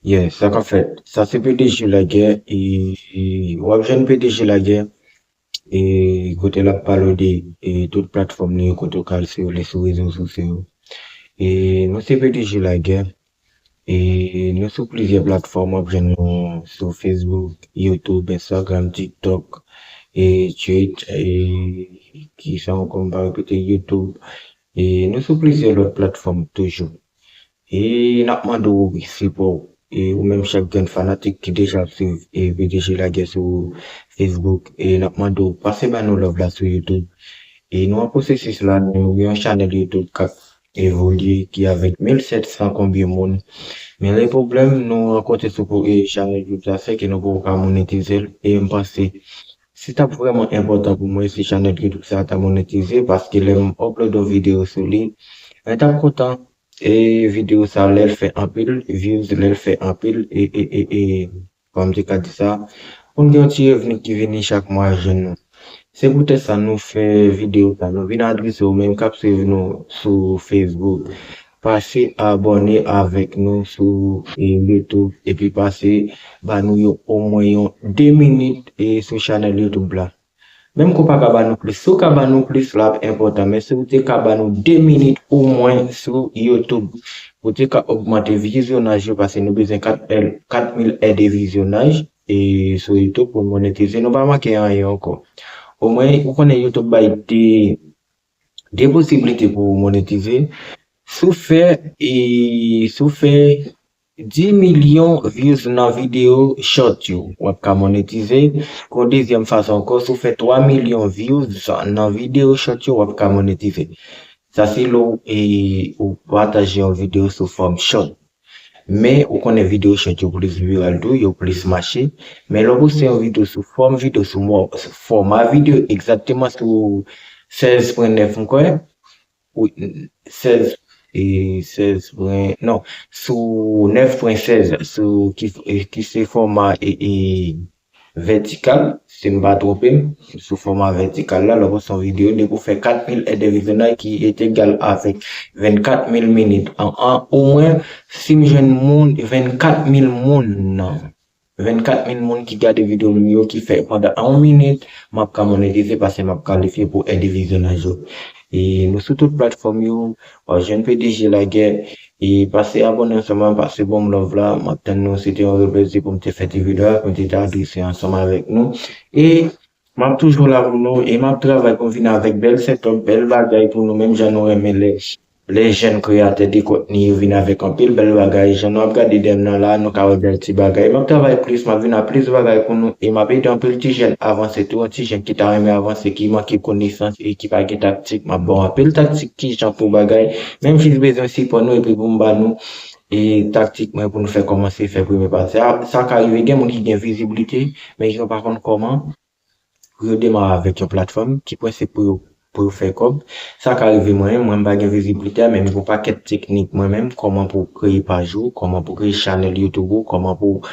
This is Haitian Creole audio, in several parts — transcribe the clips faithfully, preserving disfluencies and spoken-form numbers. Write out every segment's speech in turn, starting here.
Yeah, sa k ap fèt. Sa se P D G Lagè, e, e w ap jwenn P D G Lagè, e kote l ap pale w de, e tout platfòm li yo, kote w ka al swiv li sou rezo sosyo yo. E nou se P D G Lagè, e nou sou plizyè platfòm, w ap jwenn nou sou Facebook, YouTube, Instagram, TikTok, e Twitch, e ki sa ankò m pa repete, YouTube. E nou sou plizyè lòt platfòm toujou. E n ap mande w sipò w. E ou menm chak grenn fanatik ki deja ap swiv e P D G Lagè sou Facebook, e n ap mande w pase ba nou love la sou YouTube. E nou an pwosesis la, nou yon chanèl YouTube k ap evolye, ki avèk mil sèt san konbyen moun. Men le pwoblèm nou rankontre sou pou, e chanèl YouTube sa, se ke nou poko ka monetize l. E m panse, si t ap vrèman enpòtan pou mwen si chanèl YouTube sa ta monetize, paske lè m upload yon videyo sou li, mwen t ap kontan. E videyo sa, lè l fè anpil views, lè l fè anpil, e, e, e, e, kòman m te ka di sa, pou n gen yon ti revni ki vini chak mwa jwenn nou. Se poutèt sa nou fè videyo sa, nou vin adrese w menm k ap swiv nou sou Facebook. Pase abòne avèk nou sou, e, YouTube, epi pase ba nou yon, omwen yon de minit, e, sou chanèl YouTube la. Menm ke w pa ka ba nou plis, si w ka ba nou plis, l ap enpòtan. Men si w te ka ba nou de minit omwen sou YouTube, pou te ka ogmante vizyonaj yo, paske nou bezwen kat èd, kat mil èd e vizyonaj, e sou YouTube pou n monetize. Nou pa manke anyen ankò. Omwen, ou konnen YouTube bay de, de posiblite pou w monetize. Si w fè, e, si w fè dis milyon views nan videyo short yo, w ap ka monetize. Yon dezyèm fason ankò, si w fè twa milyon views nan videyo short yo, w ap ka monetize. Sa se lè w, e, ou pataje yon videyo sou fòm short. Men, ou konnen videyo short yo plis viral tou, yo plis mache. Men lè w poste yon videyo sou fòm videyo, sou mò-, sou fòma videyo, egzakteman sou sèz pwen nèf, m kwè, wi, sèz, e, sèz pwen, non, sou nèf pwen sèz, sou ki, e, ki se fòma, e, e, vètikal, si m pa twonpe m, sou fòma vètikal la, lè w poste yon videyo, depi w fè kat mil èd de vizyonaj ki est égal avèk vennkat mil minit. An, an, omwen, si m jwenn moun, vennkat mil moun, vennkat mil moun ki gade videyo m yo, ki fè pandan yon minit, m ap ka monetize paske m ap kalifye pou èd de vizyonaj yo. E nou sou tout platfòm yo, w ap jwenn P D G Lagè, e pase abòne ansanm an, pase ban m love la, m ap tann nou, se te yon reyèl plezi pou m te fè ti videyo a, pou m te adrese ansanm avèk nou. E m ap toujou la pou nou, e m ap travay pou m vin avèk bèl setup, bèl bagay pou nou, menm jan nou renmen lè, lè jèn kreyatè de kontni yo vin avèk anpil bèl bagay. Jan nou ap gade dèyè m nan la, nou ka wè bèl ti bagay. M ap travay plis, m ap vin ak plis bagay pou nou, e m ap ede anpil ti jèn avanse tou, yon ti jèn ki ta renmen avanse, ki manke konesans e ki pa gen taktik. M ap ba w anpil taktik kijan pou bagay, men m jis bezwen sipò nou epi pou m ba nou, e, taktik mwen pou nou fè kòmanse fè premye pa. Sa, sa ka rive, gen moun ki gen viziblite, men yo pa konn kòman pou yo demare avèk yon platfòm, ki prensip pou yo, pou yo fè kòb. Sa ka rive mwen, mwen m pa gen viziblite a, men m gen yon pakèt teknik mwen menm, kòman pou kreye paj ou, kòman pou kreye chanèl YouTube ou, kòman pou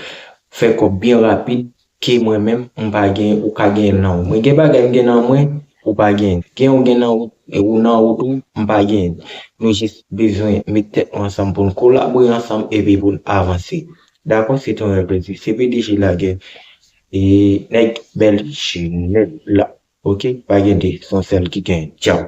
fè kòb byen rapid, ke mwen menm, m pa gen, ou ka gen nan ou. Mwen gen bagay m gen nan mwen, ou pa gen. Gen ou gen nan ou, e ou nan ou tou, m pa gen. Nou jis bezwen met tèt nou ansanm pou n kolabore ansanm epi pou n avanse. Dakò, se te yon reyèl plezi. Se P D G Lagè. E nèg bèl chinèt la. Oke, pa gen de, se yon sèl ki gen. Tchaw.